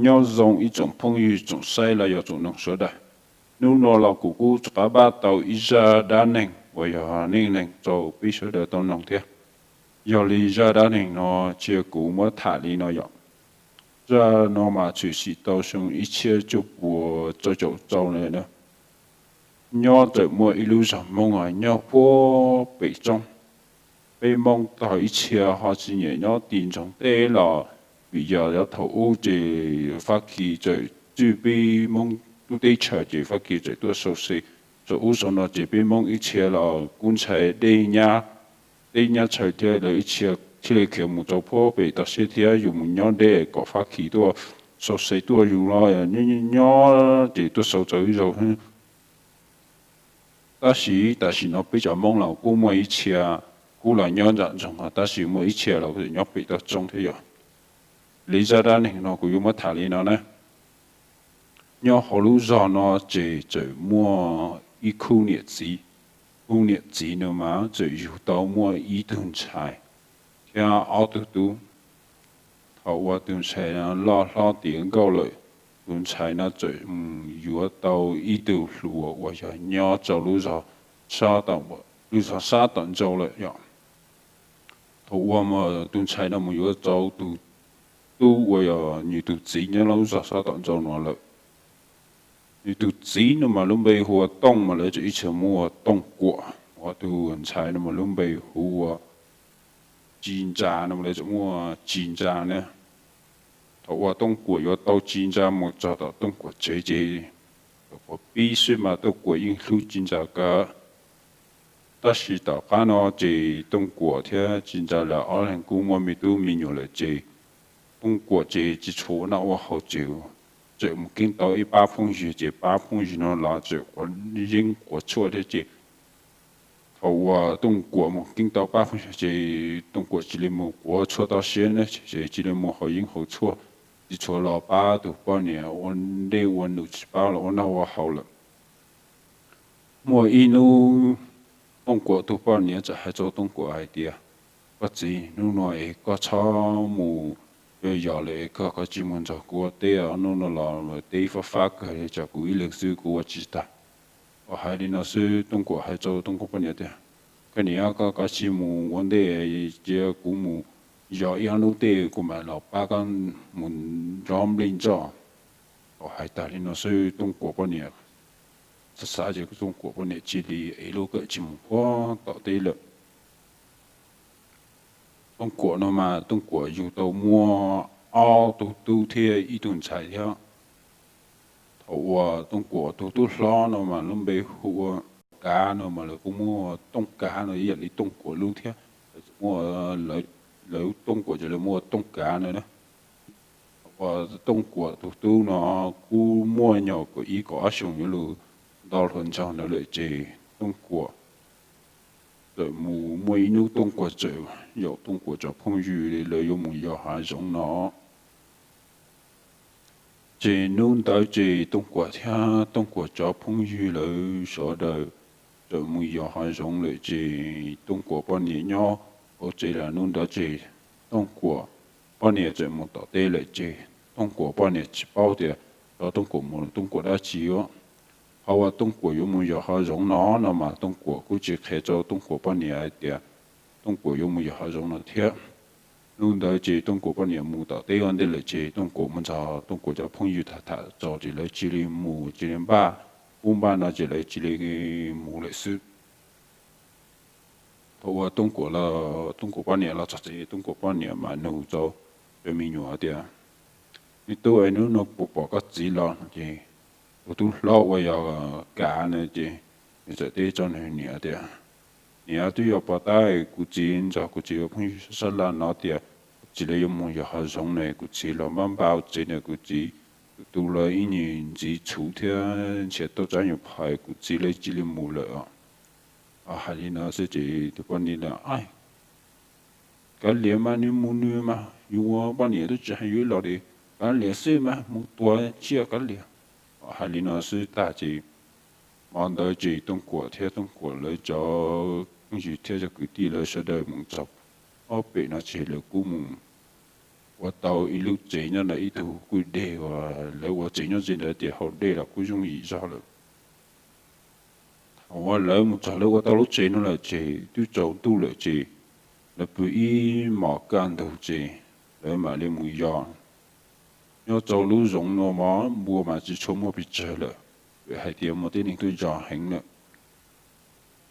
Nyob zoo ib tsoom phooj ywg tsoom saib los yog tsoom noog sawv daws. Hnub no los kuv kuj rov qab npaj tau ib zaj dab neeg uas yog neej neeg rau peb sawv daws tau noog thiab. Yog li zaj dab neeg no cia kuv muab tham li no yom. Zaj no mas tshwm sim tau xyoo ib txhiab cuaj puas rau caum rau na. Nyob txawm muaj ib lub zos Hmoob nyob puag pem roob. Peb Hmoob tog ib txhia ho tsis nyiam nyob tim nroog teb los vim yog yav thaum ub ces Fab Kis txawm tswj peb Hmoob lub teb chaws ces Fab Kis txawm tuaj sau se rau ub rau no ces peb Hmoob ib txhia los kuj ntshai dej nyab, dej nyab tshaw thiab lawv ib txhia thiaj li khiav mus rau puag pem toj siab thiab yus mus nyob deb kom Fab Kis tuaj sau se tuaj yus los nyob ces tuaj sau rau ib zaug. Tab sis tam sim no peb cov Hmoob los kuj muaj ib txhia kuj los nyob nram nroog, tab sis muaj ib txhia los nyob pem toj roob thiab yom. Li zaj dab neeg no kuv yuav muab tham li no na. Nyob hauv lub zos no ces txawm muaj ib khub niam txiv. Khub niam txiv no mas txawm yug tau muaj ib tug ntxhais thiab ob tug tub. Thaum uas tus ntxhais no loj hlob tiav nkauj lawm, tus ntxhais no txawm mus yuav tau ib tug hluas uas yog nyob rau lub zos sab tom ntej lawm yom. Thaum uas tus ntxhais no mus yuav tau tus tub uas yog nws tus txiv nyob lub zos sab tom ntej no lawm. Nws tus txiv no mas lub npe hu ua Tooj mas lawv txawm ib txhia muab hu ua Tooj Kuam, uas tus ntxhais no mas lub npe hu ua Tsis Ntsa no mas lawv txawm muab hu ua Tsis Ntsa na. Thaum uas Tooj Kuam yuav tau Tsis Ntsa mus txog tom Tooj Kuam tsev ces thaum uas pib xwb mas Tooj Kuam yeej hlub Tsis Ntsa kawg. Tab sis tom qab no ces Tooj Kuam thiab Tsis Ntsa lawv ob leeg kuj muaj me tub me nyuam lawm ces Tooj Kuam ces tsis tshua ua noj ua haus ces txawm mus keeb tau ib pab phooj ywg ces pab phooj ywg no los txawm quav yeeb quav tshuaj thiab ces thaum uas Tooj Kuam mus keeb tau pab phooj ywg ces Tooj Kuam cia li mus quav tshuaj toj siab ne, ces cia li mus haus yeeb haus tshuaj, tsis tshua los pab tus poj niam ua dej ua num, tsis pab los ua noj ua haus lawm. Muaj ib hnub Tooj Kuam tus poj niam txawm hais rau Tooj Kuam hais tias, Koj txiv, hnub no es koj txhob mus yos lawm es koj kav tsij mus nrog kuv ua teb, hnub no los teb fab fab kawg li, tsam kuv ib leeg xwb kuv ua tsis tag. Uas hais li no xwb Tooj Kuam hais rau Tooj Kuam poj niam tias, Koj niam, koj kav tsij mus ua ntej, cia kuv mus yos ib ob hnub tej kuv mam los pab koj mus nrov nplij ntsoj. Uas hais tag li no xwb Tooj Kuam poj niam xav xav ces Tooj Kuam poj niam cia li ev lub kawm tsis mus puag tom teb lawm. Tooj Kuam no mas Tooj Kuam yug tau muaj ob tug tub thiab ib tug ntxhais thiab. Thaum uas Tooj Kuam tus tub hlob no mas lub npe hu ua Kav no mas lawv kuj muab hu ua Tooj Kav no ib yam li Tooj Kuam lub thiab, lawv muab, lawv Tooj Kuam ces lawv muab hu ua Tooj Kav no na. Uas Tooj Kuam tus tub no kuj muaj nyom kaum ib kaum ob xyoos yuav luag nto hluas nraug ntawd lawm ces Tooj Kuam txawm mus muaj ib hnub Tooj Kuam txawm yaum Tooj Kuam cov phooj ywg lawv yuav mus yos hav zoov no. Ces hnub ntawd ces Tooj Kuam thiab Tooj Kuam cov phooj ywg lawv sawv daws txawm mus yos hav zoov lawm ces Tooj Kuam poj niam nyob hauv tsev lawm. Hnub ntawd ces Tooj Kuam poj niam txawm mus tom teb lawm ces Tooj Kuam poj niam tsis paub tias cov Tooj Kuam mus Tooj Kuam dab tsi os. Qhov uas Tooj Kuam yuav mus yos hav zoov no no mas Tooj Kuam kuj tsis qhia rau Tooj Kuam poj niam hais tias Tooj Kuam yuav mus yos hav zoov no thiab. Hnub ntawd ces Tooj Kuam poj niam mus tom teb ua ntej lawm ces Tooj Kuam mus nrog Tooj Kuam cov phooj ywg tham tham txog ces lawv cia li mus cia li npaj ub npaj no ces lawv cia li mus lawm xwb. Thaum uas Tooj Kuam los Tooj Kuam poj niam los txog tsev, Tooj Kuam poj niam mas nug rau cov me nyuam tias, Me tub, es hnub no puas pom koj txiv los? Ces tus tub hlob uas yog Kav no ces nws txawm teb rau nws niam tias, Niam, twb yog pom tab kuv txiv nrog kuv txiv cov phooj ywg sab sab laj no tias kuv txiv lawv yuav mus yos hav zoov ne, kuv txiv los npaj npaj ua tsev na, kuv txiv tus tus lawv ib nyuag ntxiv txhuv thiab nrhiav tau tsab nyuag phais, kuv txiv lawv cia li mus lawm os. Hais li no xwb ces tus poj niam tias, Kav liam mas, nws mus nws mas, yus ua poj niam twb tsis hais yus ib los li, kav liam xwb mas, mus tua tsiaj kav liam. Hais li no xwb tag ces hmo ntawd ces Tooj Kuam thiab Tooj Kuam lawv cov phooj ywg thiab cov kwv tij lawv sawv daws mus txog ob pem no ces lawv kuj mus ua tau ib lub tsev nyob ntawm ib tug kwj deg uas lawv ua tsev nyob ze ntawd ces haus dej los kuj yooj yim zog lawm. Thaum uas lawv mus txog lawv ua tau lub tsev no lawm ces twb tsaus ntuj lawm ces lawv pw ib hmos kaj ntug ces lawv mam li mus yos. Nyob rau lub zoov no mas npua mas tsis tshua muaj pes tsawg lawm, vim hais tias muaj tib neeg tuaj yos heev lawm.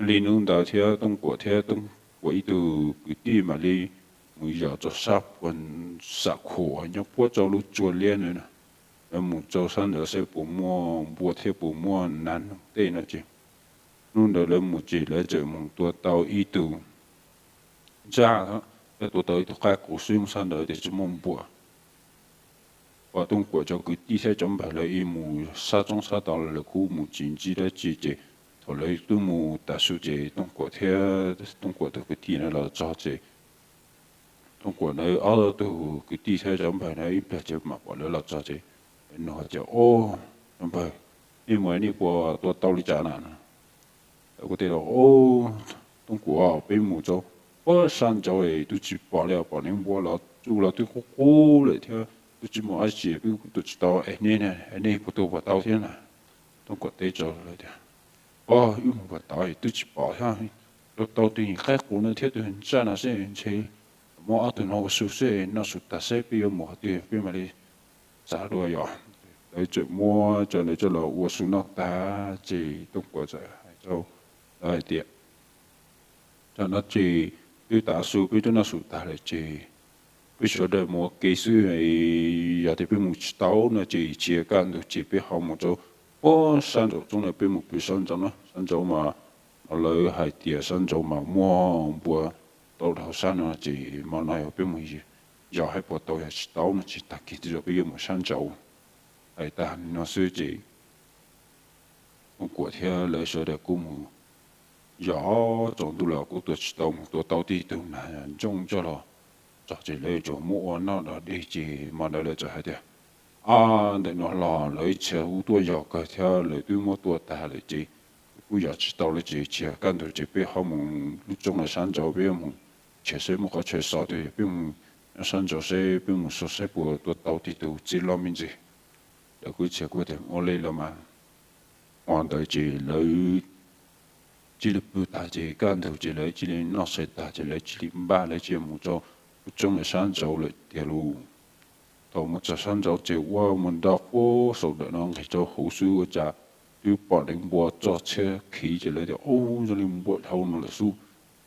Li hnub ntawd thiab Tooj Kuam thiab Tooj Kuam ib tug kwv tij mam li mus yos rau sab puag sam khuam nyob puag rau lub tsua liab ntawd. Lawv mus rau sab ntawd saib puas muaj npua thiab puas muaj nas noog tej no ces hnub ntawd lawv mus ces lawv txawm mus tua tau ib tug ntsaj thiab tua tau ib tug qaib qus xwb, mus sab ntawd ces tsis muaj npua. Pom Tooj Kuam cov kwv tij thiab cov npawg lawv ib mus sab roob sab tod lawv kuj mus tsis ntsib dab tsi ces thaum lawv twb mus tas su ces Tooj Kuam thiab Tooj Kuam tus kwv tij na los txog ces Tooj Kuam na ob tug kwv tij thiab cov npawg na ib pliag ces mam pom lawv los txog ces nug tias, Au, cov npawg, nej mus nej puas tua tau li cas na? Lawv kuj teb tias, Au, Tooj Kuam, peb mus rau puag sab nraud es twb tsis pom li, pom neeg npua los tsuj los twb qub qub lawm thiab twb tsis muaj dab tsi, peb kuj tua tsis tau es nej, nej puas tua puas tau thiab na? Tooj Kuam teb rau lawv tias, Au, wb mus puag tod twb tsis pom thiab, tua tau tus qaib qus no thiab tus ntsaj no xwb, ntshe muab ob tug no ua su xwb, noj su tag seb peb yuav mus qhov twg peb mam li xav dua yom. Lawv txawm muab cov ntawd coj los ua su noj tag ces Tooj Kuam txawm hais rau lawv hais tias, Tam no ces peb tav su peb twb noj su tag lawm ces peb sawv daws mus ua ke xwb, yog tias peb mus tsis tau no ces tsis kaj ntug ces peb ho mus rau puag sab nraum roob no, peb mus pw sab nraud no, sab nraud mas lawv hais tias sab nraud mas muaj npua tau dhau sab no ces hmo no yog peb mus yos saib puas tau, yog tsis tau no ces tag kis twb yog peb yuav mus sab nraud. Hais tag no xwb ces Tooj Kuam thiab lawv sawv daws kuj mus yos tsaus ntuj los kuj tua tsis tau, mus tua tau tib tug nas ntsooj coj los txog ces lawv tsuas muab ua noj dog dig ces hmo ntawd lawv txawm hais tias, Ab, ntawm no los lawv ib txhia kuj tuaj yos kawg thiab lawv twb muab tua tag lawm ces kuj yos tsis tau lawm ces tsis kaj ntug ces peb ho mus lub roob no sab nraud, peb mus nrhiav seb muaj qhov chaw xov twg, peb mus nyob sab nraud seb, peb mus xauj seb puas tua tau tib tug txiv loj me ntsis. Lawv kuj txhia kuj tias ua li los mas. Hmo ntawd ces lawv cia li pw tag ces kaj ntug ces lawv cia li noj su tag ces lawv cia li npaj lawv cia li mus rau lub roob no sab nraud lawm tiag lauj. Thaum mus txog sab nraud ces ua mus nto puag saum ntawm no nqis rau hauv xwb ua cas twb pom neeg npua txoj txhiab khiv ces lawv tias, Ub, zoo li npua dhau no lawm xwb,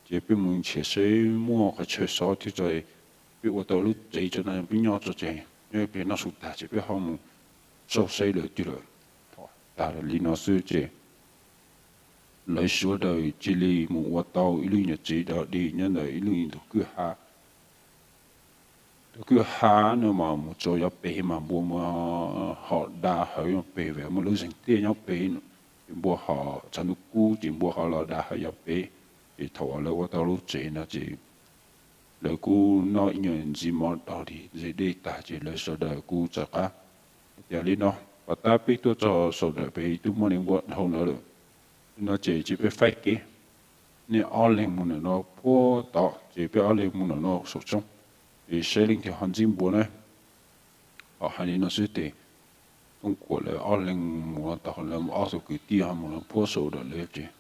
ces peb mus nrhiav seb muaj qhov chaw xov thiab tso, peb ua tau lub tsev tso no peb nyob tso ces nyob peb noj su tag ces peb ho mus xauj seb lawm twg lawm. Tag li no xwb ces lawv sawv daws cia li mus ua tau ib lub nyuag tsev dog dig nyob ntawm ib lub ntug kwj ha. Tus kwj ha no mas mus txog yav pem mas npua mus ho da hawv yav pem, vim muaj lub zeeg tiaj nyob pem, ces npua ho, tshav ntuj kub ces npua ho los da hawv yav pem. Ces thaum uas lawv ua tau lub tsev no ces lawv kuj noj ib nyuag ntxiv mov dog dig ntxiv dej tag ces lawv sawv daws kuj rov qab hais tias, Li no, pom tab peb tuaj txog saum ntawm pem twb muaj neeg npua dhau ntawd lawm, li no ces cia peb faib kev, nej ob leeg mus ntawm no puag tod ces peb ob leeg mus ntawm no saum roob, es saib leej twg ho ntsib npua na. Thaum hais li no xwb ces Tooj Kuam lawv ob leeg mus tod, lawv ob tug kwv tij ho mus puag saum ntawm lawv ces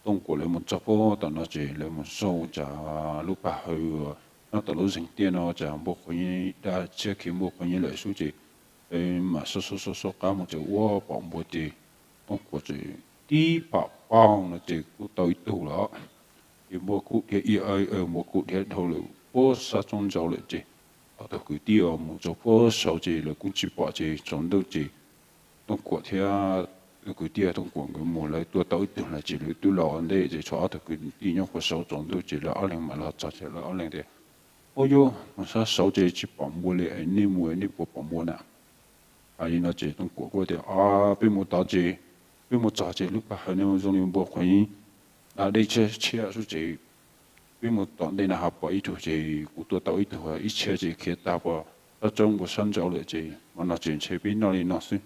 Tooj Kuam lawv mus txog puag tom no ces lawv mus xauj cas lub paj hawv nyob tom lub zeeg tiaj no cas npua quav yeeb dab txhiab khiv npua quav yeeb lawm xwb ces lawv mam xauj xauj xauj qab mus ces ua pom npua ces Tooj Kuam txawm tib pam paug no ces kuj tau ib tug lawm. Ces npua kuj dhia ib, npua kuj dhia dhau lawm puag sab roob nraud lawm ces ob tug kwv tij mus txog puag saud ces lawv kuj tsis pom ces tsaus ntuj ces Tooj Kuam thiab tus kwv tij Tooj Kuam nkawd mus lawv tua tau ib tug lawm ces lawv twb los ua ntej ces tshuav ob tug kwv tij nyob puag saud tsaus ntuj ces lawv ob leeg mam los txog ces lawv ob leeg tias, Ua yus mus sab saud ces tsis pom npua li, nej mus nej puas pom npua na? Hais li no ces Tooj Kuam kuj tias, Peb mus tod ces, peb mus txog ces lub paj hawv no zoo li npua quav yeeb dab dej tshiab tshiab xwb ces peb mus tom ntej na ho pom ib tug ces kuv tua tau ib tug ib txhia ces khiav tag puag sab roob puag sab nraud lawm ces hmo no ces ntshe peb noj li no xwb.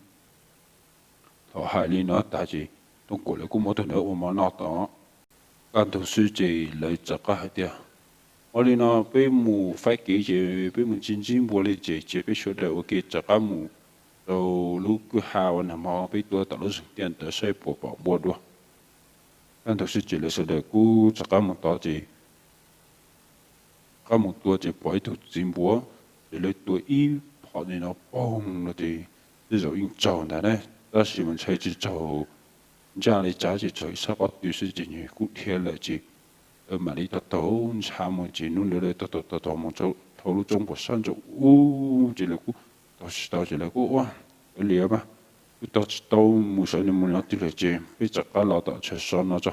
Thaum hais li no tag ces Tooj Kuam lawv kuj muab tus ntawd ua mov noj tod. Kaj ntug xwb ces lawv rov qab hais tias, Ua li no peb mus faib kev ces peb mus ntsib ntsib npua li ces cia peb sawv daws ua ke rov qab mus rau lub kwj ha uas nag hmo peb tuaj tom lub zeeg tiaj ntawd saib puas pom npua dua. Kaj ntug xwb ces lawv sawv daws kuj rov qab mus tod ces rov qab mus tua ces pom ib tug txiv npua, ces lawv tua ib phom li no poog no ces tej zaum yeej tsaug ntag na, tab sis mas ntshai tsis tsaug ntsaj li cas, ces tsaug ib sab pob tw xwb ces nws kuj dhia lawm ces lawv mam li taug taug ntshav mus ces hnub ntawd lawv taug taug taug taug mus dhau lub roob puag sab nraum ub ces lawv kuj taug tsis tau ces lawv kuj ua, ua li mas kuj taug tsis tau mus sawv ntawd mus leej twg lawm ces peb rov qab los tom chaw so no tso.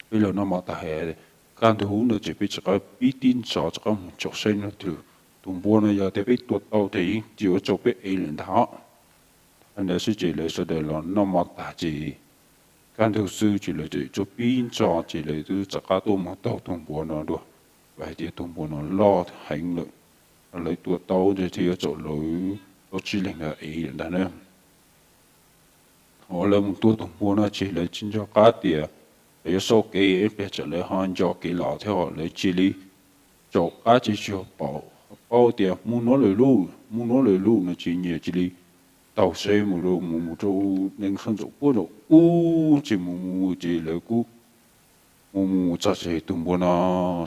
Peb los noj mov tas, kaj ntug ub no ces peb rov qab pib tib ntxov rov qab mus caum saib no tus npua no yog tias peb tua tau ces yeej tsis ua rau peb ev lawm ntag. Thaum ntawd xwb ces lawv sawv daws los noj mov tas ces kaj ntug xwb ces lawv tseem tuaj pib ntxov ces lawv twb rov qab tuaj mus taug tus npua no dua, vim hais tias tus npua no loj heev lawm, lawv tua tau ces thiaj yuav txaus lawv plaub tsib leeg ntawd ev lawm ntag na. Thaum lawv mus tua tus npua no ces lawv tsis nco qab tias lawv yuav xauj kev ib pliag tsam lawv ho nco kev los thiab, lawv cia li caum qab ces tsis pom, paub tias mus nuav lawm lauj, mus nuav lawm lauj no ces nyias cia li taug seb mus rau, mus mus rau nees sab ntxaum puag nraum ub ces mus mus ces lawv kuj mus mus txog ces tus npua no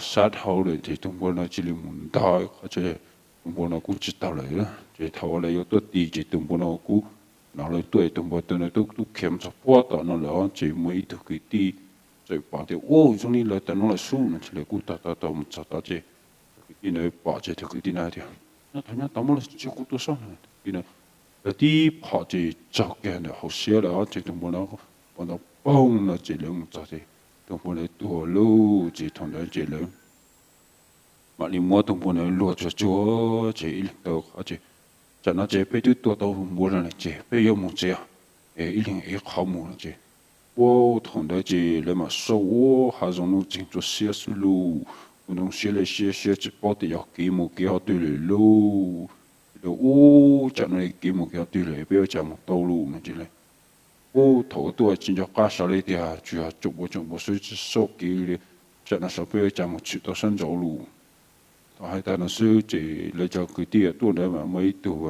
sab dhau lawm ces tus npua no cia li mus ntog qhov tsev, tus npua no kuj tsis taug lawm. Ces thaum lawv yuav tuaj ti ces tus npua no kuj hnov lawv tuaj, tus npua no tuaj khiav mus txog puag tom no lawm ces muaj ib tug kwv tij txawm pom tias ua zoo li lawv tawm no lawm xwb no ces lawv kuj taug taug taug mus txog tod ces tus kwv tij ntawd pom ces tus kwv tij ntawd tias nyob tod nyob tod muab lawv tsis kuj tuaj sab no, tus kwv tij ntawd lawv tib phom ces tsaug kiag ntawm hauv siab lawm ces tus npua no pom ntawd poog no ces lawv mus txog ces tus npua ntawd tuag lauj. Ces thaum ntawd ces lawv mam li muab tus npua ntawd luag tsuag tsuag ces ib leeg tau qhov ces tsam no ces peb twb tua tau npua no lawm ces peb yuav mus tsev, ib leeg ev qhov mus no ces ua thaum ntawd ces lawv mam xauj ua hav zoov nuj txeeg tsuas siab xwb lauj, ua ntoo siab li siab siab tsis paub tias yog kev mus kev qhov twg lawm lauj. Lawv ua tsam no kev mus kev qhov twg lawm peb ua cas mus tau lauj no ces lawv ua thaum ua tuaj tsis nco qab xav li tias tsuas yog tsoom npua tsoom npua xwb tsis xauj kev li, tsam no xyov peb ua cas mus tshwm tau sab nraud lauj. Thaum hais tag no xwb ces lawv cov kwv tij tuaj ntawd mas muaj ib tug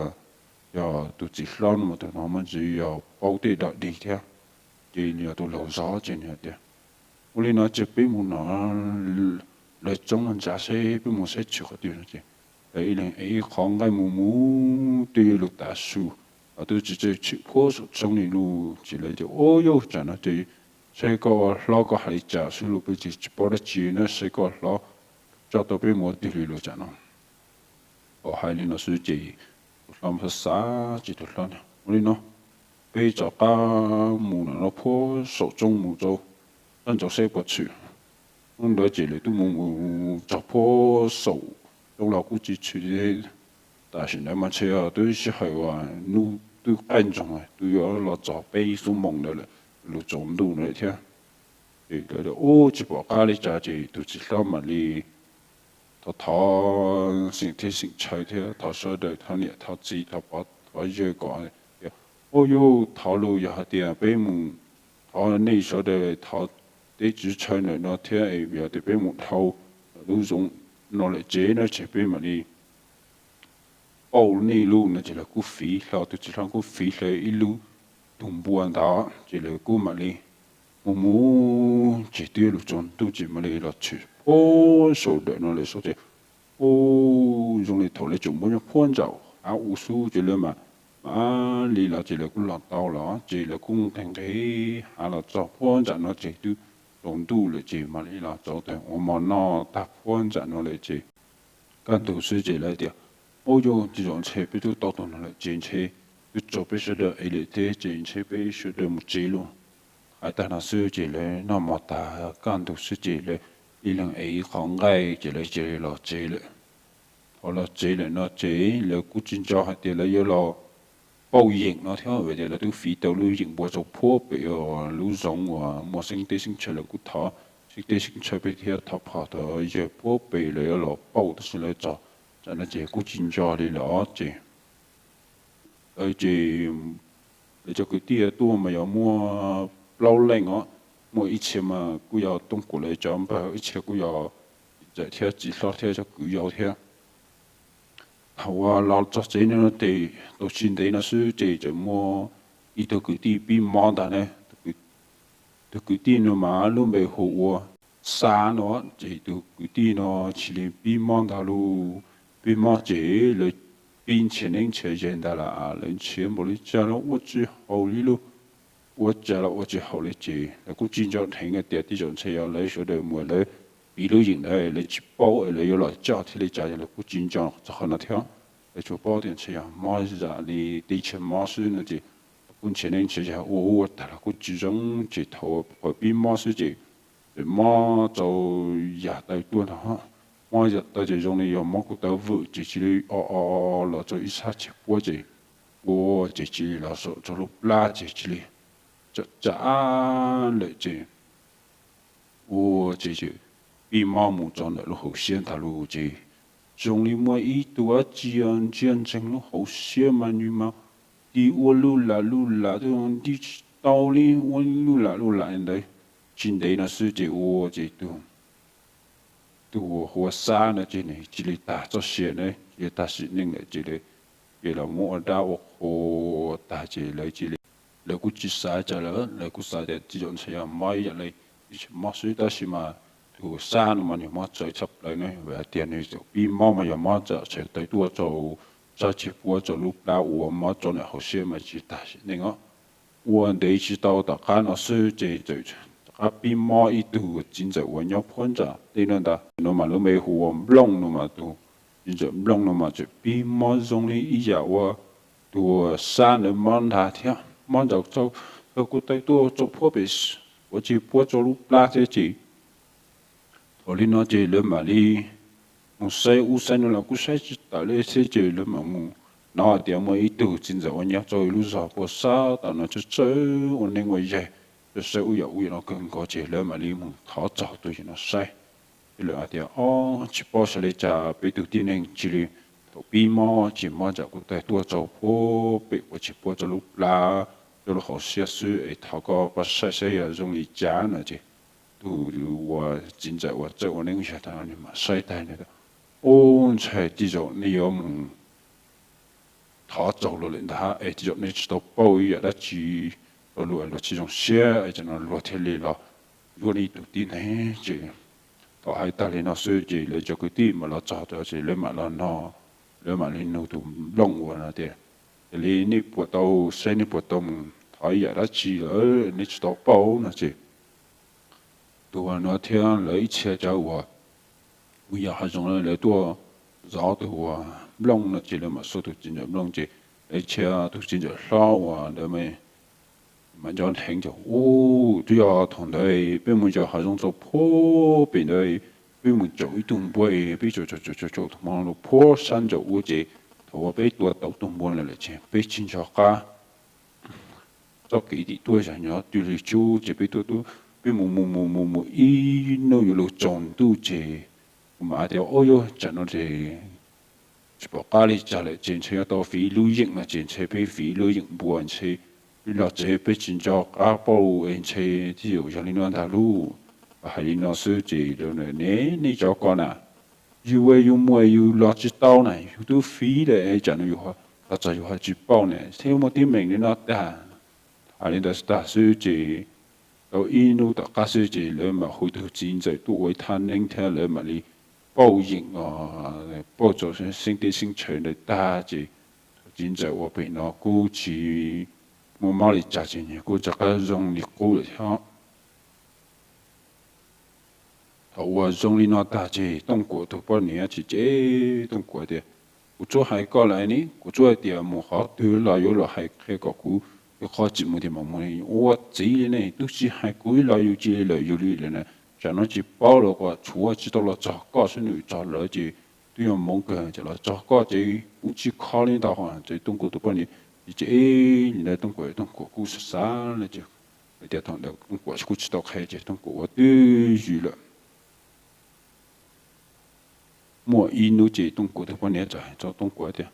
yog tus txiv hlob no mas tus no mas ntshe yog paub tej dog dig thiab, ces nws yog tus laug zov ces nws hais tias ua li no ces peb mus no lawv tsoov no ntsav seb peb mus saib tshwm qhov twg no ces lawv ib leeg ev ib qho nqaij mus mus twb yuav luag tav su, twb tsis tshwm puag saum tsoov li lauj. Ces lawv tias ua yauj tsam no ces saib koj hlob koj hais li cas xwb lauj, peb ces tsis paub dab tsi na, saib koj hlob tso tau peb mus ua twg li lauj tsam no. Thaum hais li no xwb ces tus hlob xav xav ces tus hlob ua li no, peb rov qab mus no puag saum tsoov mus rau sab nraud saib puas tshwm. Hnub ntawd ces lawv twb mus mus txog puag saum tsoov los kuj tsis tshwm li. Tam sim ntawd mas ntshe twb sij hawm uas hnub twb qaij ntsoog twb yuav los txog peb xuab moos ntawd lawm, lug tsaus ntuj ntawd lawm thiab. Ces lawv ua tsis pom qab li cas ces tus txiv hlob mam li thov thov xeem teb xeem chaw thiab thov sawv daws, thov niam thov txiv, thov pog thov yawg kom tias ua yauj thov lauj, yog hais tias peb mus, thov nej sawv daws thov teb tsis chaw ntawm no thiab, yog tias peb mus dhau lub zoov no lawm tsev no ces peb mam li pauj nej lauj no ces lawv kuj fiv hlo, tus txiv hlob kuj fiv hlo ib lub tug npua ntawd ces lawv kuj mam li mus mus ces twb yuav luag tsaus ntuj ces mam li los tshwm puag saum dawm no lawm xwb ces ua zoo li thaum lawv tseem nyob puag nraum hav u xwb ces lawv mam mam li los ces lawv kuj los tau los ces lawv kuj nqis nqis hav los txog puag nram no ces twb tsaus ntuj lawm ces mam li los txog tag ua mov noj tag puag nram no lawm ces kaj ntug xwb ces lawv tias ua yauj tsis zaum ntshe peb twb tau tus no lawm ces ntshe twb tso peb sawv daws ev lawm thiab ces ntshe peb sawv daws mus tsev lauj. Hais tag no xwb ces lawv noj mov tag kaj ntug xwb ces lawv ib leeg ev ib qho nqaij ces lawv cia li los tsev lawm. Thaum los tsev lawm no ces lawv kuj tsis nco hais tias lawv yuav los pauj yeem no thiab vim tias lawv twb fiv tau lub yeem npua rau puag pem lub zoov uas muaj xeeb teb xeeb chaw, lawv kuj thov xeeb teb xeeb chaw pem thiab thov pog thov yawg puag pem lawv yuav los pauj tab sis lawv txog tam no ces kuj tsis nco li lawm ces lawv ces lawv cov kwv tij tuaj mas yog muaj plaub leej os, muaj ib txhia mas kuj yog Tooj Kuam lawv cov npawg, ib txhia kuj yog txawm thiab txiv hlob thiab cov kwv yau thiab. Thaum uas los txog tsev no ces tau tsis ntev no xwb ces txawm muaj ib tug kwv tij pib mob ntag ne. Tus kwv tij no mas lub npe hu ua Xab no, ces tus kwv tij no cia li pib mob ntag lauj. Pib mob ces lawv pib nrhiav neeb nrhiav yaig ntag lauj, lawv nrhiav npaum li cas los ua tsis haum li lauj. Ua cas los ua tsis haum li ces lawv kuj tsis nco dheev tias tej zaum ntshe yog lawv sawv daws mus lawv piv lub yeem ntawd lawv tsis paub lawv yuav los coj thiaj li cas, lawv kuj tsis nco txog qhov no thiab. Lawv tsuas paub tias ntshe yog mob zam li teb chaws mob xwb no ces lawv kuj nrhiav neeb nrhiav yaig ua ua tag los kuj tsis zoo, ces thaum uas pib mob xwb ces txawm mob rau yam taw tuaj ntag. Mob yam taw ces zoo li yog mob kuj taw vwm ces cia li o o los rau ib sab tsev puab ces ua ces cia li los saum rau lub plab ces cia li tsam tsam lawm ces ua ces pib mob mus rau ntawm lub hauv siab ntag lauj. Ces zoo li muaj ib tug dab tsi ntsia ntsees lub hauv siab mas nws mas tig ua luj lam luj lam twb nti tsis tau li, ua luj lam luj lam ntawd. Tsis ntev no xwb ces ua ces tus tus uas hu ua Xab no ces nws cia li tag txoj sia na, cia li tag sim neej lawm ces ces lawv muab ua dab ua qhua tag ces lawv cia li, lawv kuj tsis xav cas lawm, lawv kuj xav tias tej zaum ntshe yog mob ib yam li teb chaws mob xwb, tab sis mas tus Xab no mas nws mob txawv tshaj plaws na, vim hais tias nws txawm pib mob mas yog mob tsam tshais taw tuaj rau sab tsev puab rau lub plab uas mob rau ntawm hauv siab mas tsis tag sim neej os. Ua ntev tsis tau tom qab no xwb ces txawm rov qab pib mob ib tug txiv ntxawm uas nyob puag nram tej no ntag, no mas lub npe hu ua Nplooj no mas tus txiv ntxawm Nplooj no mas txawm pib mob zoo li ib yam uas tus Xab ntawd mob ntag thiab, mob ntsawv txaus, txaus kuj taw tuaj rau puag pem ua tsev puab rau lub plab thiab ces thaum li no ces lawv mam li mus saib ub saib no los kuj saib tsis tawm li thiab ces lawv mam mus hnov hais tias muaj ib tug txiv ntxawm uas nyob rau lub zos puag sab tom no tsawg tsawg ua neeb ua yaig, saib ub yam ub yam no kawg nkaus ces lawv mam li mus thov txog tus yawg no saib. Ces lawv hais tias, Ob, tsis paub xav li cas peb tus tib neeg cia li thaum pib mob ces mob ntsam kuj taw tuaj rau puag pem ua tsev puab rau lub plab, rau lub hauv siab xwb es thov koj pab saib saib yog zoo li cas no ces tus uas txiv ntxawm uas txawj ua neeb ua yaig tag nws mam saib tag nws tias, Ub, ntshai tej zaum nej yuav mus thov txaus luag lawm ntag es tej zaum nej tsis tau pauj ib yam dab tsi rau luag es luag tsis zoo siab es tam no luag thiaj li los yuav nej tus tib neeg. Ces thaum hais tag li no xwb ces lawv cov kwv tij mam los txog ces lawv mam los no, lawv mam li nug tus Nplooj uas no tias, Yog li nej puas tau saib nej puas tau mus thov ib yam dab tsi lawm nej tsis tau pauj no ces tus uas no thiab lawv ib txhia cov uas mus yos hav zoov lawv tuaj zov tus uas Nplooj no ces lawv mam xua tus txiv ntxawm Nplooj ces lawv ib txhia tus txiv ntxawm hlob uas lawv mam nco dheev tias, Ub, twb yog thaum ntawd peb mus yos hav zoov txog puag pem ntawd, peb mus caum ib tug npua, peb caum caum caum caum tus hmo los puag sab nraum ub ces thaum uas peb tua tau tus npua ntawd lawm ces peb tsis nco qab txoj kev tim tuaj zag nyob twg li cub ces peb tuaj tuaj, peb mus mus mus mus mus ib hnub yuav luag tsaus ntuj ces kuv mam hais tias, Ub, yuav tsam no ces tsis pom qab li cas lawm ces ntshe yuav tau fiv lub yeem no ces ntshe peb fiv lub yeem npua ntshe peb los tsev peb tsis nco qab pauj es ntshe twb yog li no ntag lauj. Hais li no xwb ces lawv, Nej cov ko na, yus ua yus muaj yus los tsis tau na, yus twb fiv lawm tsam no yus los txog yus ho tsis pauj na thiab muaj teeb meem li no tag. Hais li ntawd tag xwb ces tau ib hnub tom qab xwb ces lawv mam hu tus txiv ntxawm tuaj ua ib thaj neeb thiab lawv mam li pauj yeem, pauj tau xeeb teb xeeb chaw ntawd tag ces tus txiv ntxawm uas pem no kuj tsis muaj mob li cas ces nws kuj rov qab zoo li qub lawm thiab. Thaum uas zoo li no tag ces Tooj Kuam tus poj niam ces cem Tooj Kuam tias, Kuv tsuas hais koj lawm ne, kuv tsuas hais tias mus qhov twg los yuav los hais qhia kom kuv, yog qhov tsis mus tias mam mus, ua txiv li ne twb tsis hais kuv ib los yus cia li lawm yus li lawm na. Tsam no tsis paub los kom tshuav tsis tau los txog koj xwb, nws txog lawm ces twb yuav moo kawg, tsam los txog koj ces kuv tsis kho li ntawd. Ces Tooj Kuam tus poj niam ces cem li ntawd Tooj Kuam, Tooj Kuam kuj xav xav hais tias thaum ntawd Tooj Kuam kuj tsis tau qhia ces Tooj Kuam ua twj ywm lawm. Muaj ib hnub ces Tooj Kuam tus poj niam txawm hais rau Tooj Kuam tias,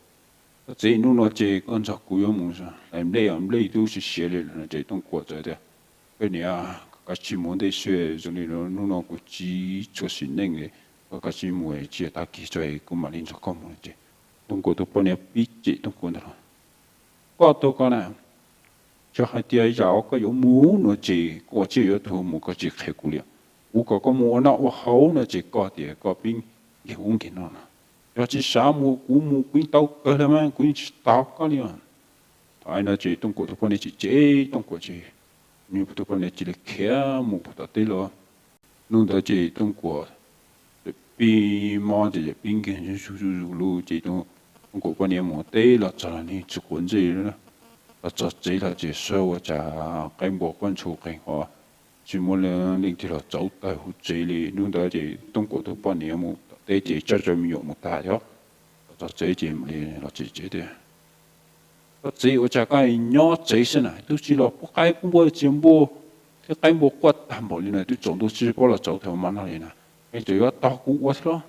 Koj txiv, hnub no ces koj nrog kuv yuav mus hlais nplej, nplej twb siav siav li lawm no. Ces Tooj Kuam txawm tias, Koj niam, koj tsis mus ntej xwb, zoo li hnub no kuv tsis tshua sim neej li, koj kav tsij mus tsis tag kis tso kuv mam li nrog koj mus no ces Tooj Kuam tus poj niam pib cem Tooj Kuam ntag los, koj tus koj na, yog hais tias yam koj yuav mus no ces koj ua tsiaj yuav tuag mus koj tsis qhia kuv li. Kuv kom koj mus ua noj ua haus no ces koj tias koj pib nkig ub nkig no no. Yog tsis xav mus kuv mus kuv yeej tau kawg li mas kuv yeej tsis tos koj li os. Thaum no ces Tooj Kuam tus poj niam tsis cem Tooj Kuam ces nws tus poj niam cia li khiav mus puag tom teb los. Hnub ntawd ces Tooj Kuam pib mob ces pib nkig zuj zus zuj zus lug ces Tooj Kuam poj niam mus teb los txog los nws tsis quav ntsej, los txog tsev los ces sawv ua cas qaib npua quaj ntsuag qees ho tsis muaj leej twg los txaus tawm hauv tsev li. Hnub ntawd ces Tooj Kuam tus poj niam mus tom teb ces coj cov me nyuam mus tag thiab, los txog tsev ces mam li los tsev tias, koj txiv, ua cas koj nyob tsev xwb na, twb tsis los pub qaib pub npua txias npua thiab qaib npua quaj tag npaum li na, twb tsaus ntuj tsis paub los tsaus thaum mas no li na, es tseem yuav tos kuv ua thiab los?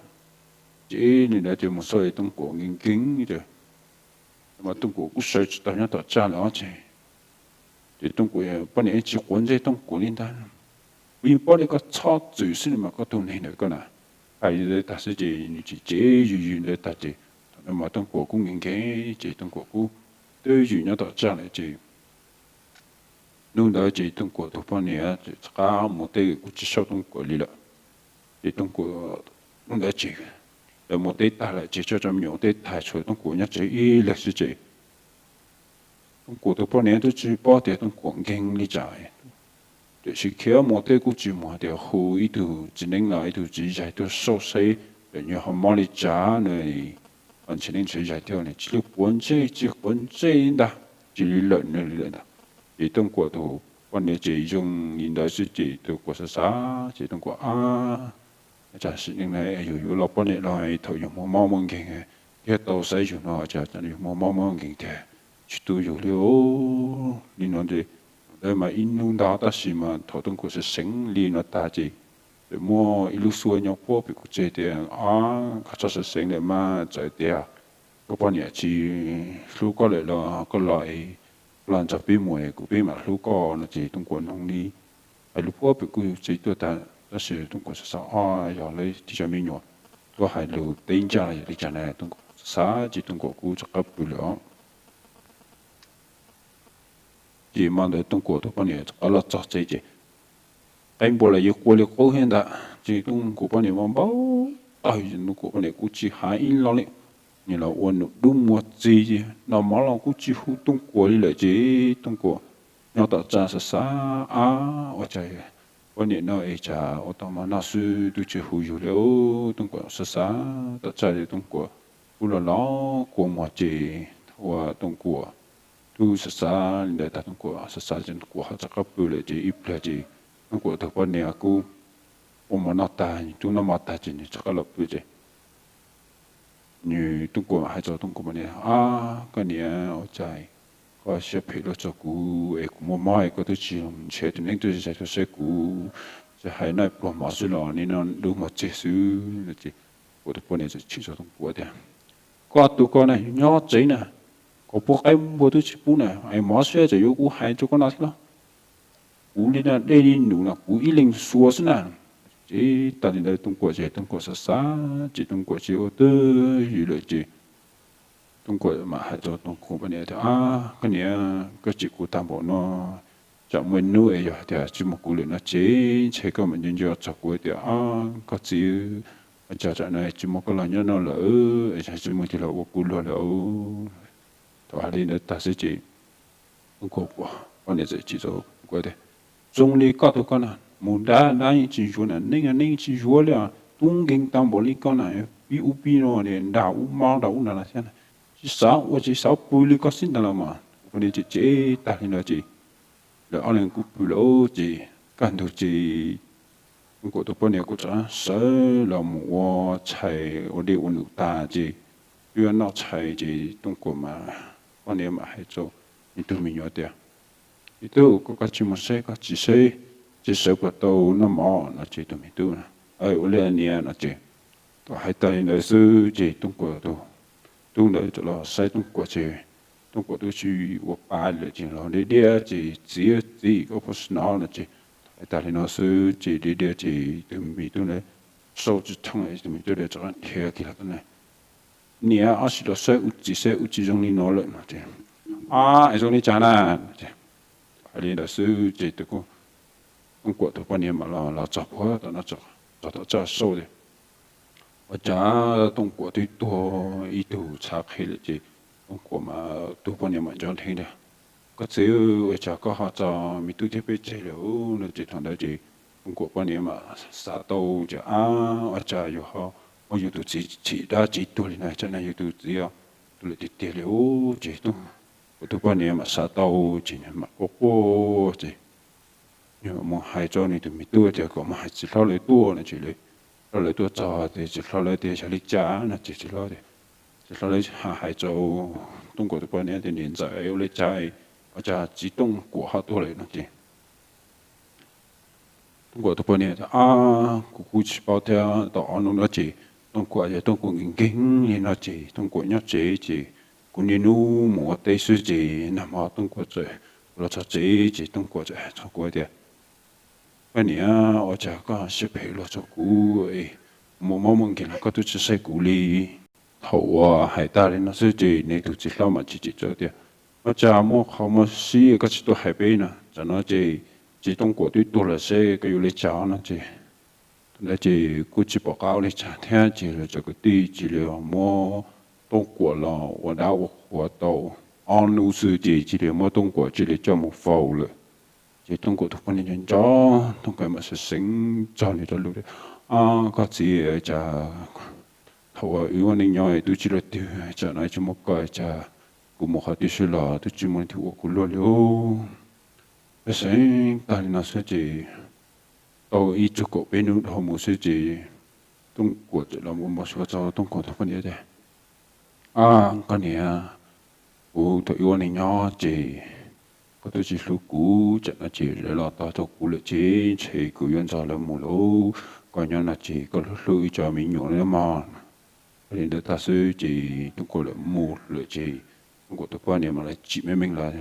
Ces li ntawd ces mus txog Tooj Kuam nkees nkees ces mas Tooj Kuam kuj sawv tsis tau nyob tom tsaj lawm ces ces Tooj Kuam poj niam tsis quav ntsej Tooj Kuam li ntag. Kuv yeej paub li koj txhob txwm xwb mas koj tus neeg ntawd koj na. Hais li ntawd tag xwb ces nws tsis cem, yws yws ntawd tag ces thaum no mas Tooj Kuam kuj nkees nkees ces Tooj Kuam kuj twb yws nyob tom tsaj lawm ces hnub ntawd ces Tooj Kuam tus poj niam rov qab mus teb kuj tsis saib Tooj Kuam li lawm. Ces Tooj Kuam hnub ntawd ces lawv mus teb tag lawm ces coj cov me nyuam teb tag tshuav Tooj Kuam nyob tsev ib leeg xwb ces Tooj Kuam tus poj niam twb tsis paub tias Tooj Kuam nkees li cas, tiam sis khiav mus teb kuj tsis mus tias hu ib tug txiv neeb los ib tug txiv zais tuaj saib seb lawm nws ho mob li cas no, ho ntshe neeb ntshe zais thiab nws tsis lub quav ntsej tsis quav ntsej li ntag, tsis li lawm nws li lawm ntag. Ces Tooj Kuam tus poj niam ces zoo li ntawd xwb ces Tooj Kuam xav xav ces Tooj Kuam, ab, cas sim neej na yus yuav los poj niam los thaum yus muaj mob muaj nkeeg thiab tau saib yus no cas yus muaj mob muaj nkeeg tiag, tsis tu yus li os. Li no ces ntawd mas ib hnub ntag tab sis mas thaum Tooj Kuam seev seev li no tag ces txawm muaj ib lub suab nyob puag pem kuv tsev tias, ab, koj txhob seev seev lawm mas, txawm tias koj poj niam tsis hlub koj lawm los koj los, koj los nrog peb mus kuv peb mam hlub koj no ces Tooj Kuam noog li hais lus puag pem kuv tsev tuaj tag tab sis Tooj Kuam xav xav, ob, yog lawv tib cov me nyuam tuaj hais lus teb ncaj los yog li cas na, Tooj Kuam xav xav ces Tooj Kuam kuj rov qab pw lawm os. Ces hmo ntawd Tooj Kuam tus poj niam rov qab los txog tsev ces qaib npua los yeej quaj li qub thiab ntag ces Tooj Kuam poj niam mas npau taws, Tooj Kuam poj niam kuj tsis hais ib lo li. Nws los ua nws dub muag txig ces noj mov los kuj tsis hu Tooj Kuam li lawm ces Tooj Kuam nyob tom tsaj xav xav, ab, ua cas poj niam no es cas ua tau mas noj xwb twb tsis hu yus li os. Tooj Kuam xav xav tom tsaj ces Tooj Kuam kuj los los kua muag ces ua Tooj Kuam twb xav xav li ntawd tag Tooj Kuam xav xav ces Tooj Kuam ho rov qab pw lawm ces ib pliag ces Tooj Kuam tus poj niam kuj ua mov noj tag, nws twb noj mov tag ces nws rov qab los pw ces nws Tooj Kuam hais rau Tooj Kuam poj niam, ab, koj niam, ua cas koj siab phem luaj rau kuv es kuv muaj mob es koj twb tsis ntshe tus neeg twb tsis tuaj saib kuv, tsis hais noj pluag mov xwb los nim no dub muag txig xwb no ces Kuam tus poj niam txawm chim rau Tooj Kuam tias, koj tus koj na nyob tsev na, kom pub qaib npua twb tsis pub na es mov xwb tseem yuav kuv hais rau koj no thiab los? Kuv li no dej li num no kuv ib leeg xua xwb na. Ces tas li ntawd Tooj Kuam ces Tooj Kuam xav xav ces Tooj Kuam tsis ua twj ywm lawm ces Tooj Kuam mam hais rau Tooj Kuam poj niam tias, ab, koj niam, koj cem kuv tag npaum no, tsam muaj hnub es yog tias tsis muaj kuv lawm no ces ntshe koj mam nco nco txog kuv tias, ab, koj txiv, ua cas tsam no tsis muaj koj los nyob no lawm es tsis muaj tus los ua kuv luag lawm. Thaum hais li ntawd tag xwb ces Tooj Kuam poj niam txawm chim rau Tooj Kuam tias, zoo li koj tus koj na, mus dab dab yeej tsis yuav na, neeb neeb tsis yuav li, tub nkeeg tau npaum li koj na, pib ub pib no nram ub mob nram ub na thiab na, tsis xav ua tsis xav pw li koj xwb ntag los mas. Poj niam ces cem tag li no ces lawv ob leeg kuj pw lawm ces kaj ntug ces Tooj Kuam tus poj niam kuj rov sawv los mus ua tshais ua dej ua num tag ces twb yuav noj tshais ces Tooj Kuam mas poj niam mam hais rau nws tus me nyuam tias, me tub, koj kav tsij mus seb koj txiv seb txiv sawv puas tau noj mov no ces tus me tub, ua li niam no ces thaum hais tas li ntawd xwb ces Tooj Kuam tus tub ntawd los saib Tooj Kuam ces Tooj Kuam twb tsis ua pa lawm ces los diab diab ces, txiv, txiv, koj puas hnov no ces thaum hais tas li no xwb ces diab diab ces tus me tub ntawd sau tsis thooj, tus me tub rov qab dhia kiag los tau ne, niam, ob sib los saib ua txiv seb ua tsis zoo li no lawm no ces, ab, es zoo li cas na? Ces hais li ntawd xwb ces tus Tooj Kuam tus poj niam mam los txog puag tom no, txog tom txaj sau tias, ua cas Tooj Kuam twb tuag ib tug txhav qhi lawm ces Tooj Kuam mas tus poj niam mam nco nthe tias, koj txiv, ua cas koj ho tso me tub thiab peb tseg lawm no? Ces thaum ntawd ces Tooj Kuam poj niam mam xav tau tias, ab, ua cas yus ho muab yus tus txiv chim dab tsi tuag li no, tsam no yus tus txiv tuag lawm tiag tiag li os. Ces Tooj Kuam tus poj niam mam xav tau ces mam quaj quaj ces nws mam mus hais rau nws tus me tub tias kom mus hais txiv hlob lawv tuaj no ces txiv hlob lawv tuaj txog ces txiv hlob lawv tias yog li cas no ces txiv hlob, txiv hlob lawv hais rau Tooj Kuam tus poj niam tias, niam ntxawm, ua li cas, ua cas txiv Tooj Kuam ho tuag lawm no ces Tooj Kuam tus poj niam tias, ab, kuv kuj tsis paub thiab, tau ob hnub no ces Tooj Kuam ces Tooj Kuam nkees nkees li no ces Tooj Kuam nyob tsev ces kuv niaj hnub mus ua teb xwb ces nag hmo Tooj Kuam txawm, kuv los txog tsev ces Tooj Kuam txawm hais rau kuv tias, koj niam, ua cas koj siab phem los txog kuv, muaj mob muaj nkeeg los koj twb tsis saib kuv li. Thaum uas hais tag li no xwb ces nws tus txiv hlob mam chim chim rau tias, ua cas muaj qhov muaj sib koj tsis tuaj hais peb no, tsam no ces txiv Tooj Kuam twb tuag lawm seb koj yuav li cas no ces, thaum ntawd ces kuj tsis pom qab ua li cas thiab ces lawv cov kwv tij cia li muab Tooj Kuam los ua dab ua qhua tau ob hnub xwb ces cia li muab Tooj Kuam cia li coj mus faus lawm. Ces Tooj Kuam tus poj niam nco nco, Tooj Kuam mam seev seev txog nws rau lus tias, ab, koj txiv, cas thaum uas wb ua neej nyob twb tsis luaj twg, tsam no tsis muaj koj cas kuv mus qhov twg los twb tsis muaj leej twg ua kuv luag li os. Peb seev tag li no xwb ces tau ib tsug kaum peb hnub dhau mus xwb ces Tooj Kuam txawm los ua npau suav rau Tooj Kuam tus poj niam tias, ab, koj niam, kuv thaum wb ua neej nyob ces koj twb tsis hlub kuv, tsam no ces lawv los tog rau kuv lawm ces ntshe kuv yuav nrog lawv mus lawm. Koj nyob no ces koj hlub hlub wb cov me nyuam nawb mog. Hais li ntawd tag xwb ces Tooj Kuam lawv mus lawm ces Tooj Kuam tus poj niam mam li tsim meej meej los.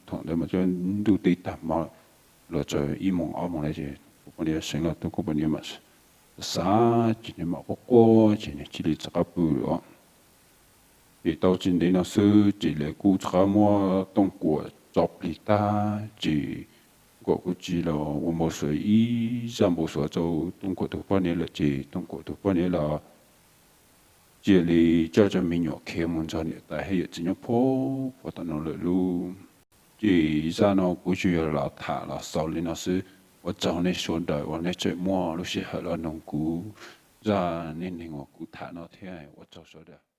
Thaum ntawd mas twb ntuj teb tag hmo, los txog ib moos ob moos lawm ces tus poj niam seev los Tooj Kuam poj niam mam xav ces nws mam quaj quaj ces nws cia li rov qab pw lawm. Ces tau tsis ntev no xwb ces lawv kuj rov qab muab Tooj Kuam tso plig tag ces Tooj Kuam kuj tsis los ua npau suav ib zaj npau suav rau Tooj Kuam tus poj niam lawm ces Tooj Kuam tus poj niam los cia li coj cov me nyuam khiav mus nrog niam tais thiab yawm txiv nyob puag puag tom no lawm lauj. Ces zaj no kuv tsuas yog los tham los xaus li no xwb. Ua tsaug nej sawv daws uas nej tseem muaj lub sij hawm los mloog kuv zaj neej neeg uas kuv tham no thiab, ua tsaug sawv daws.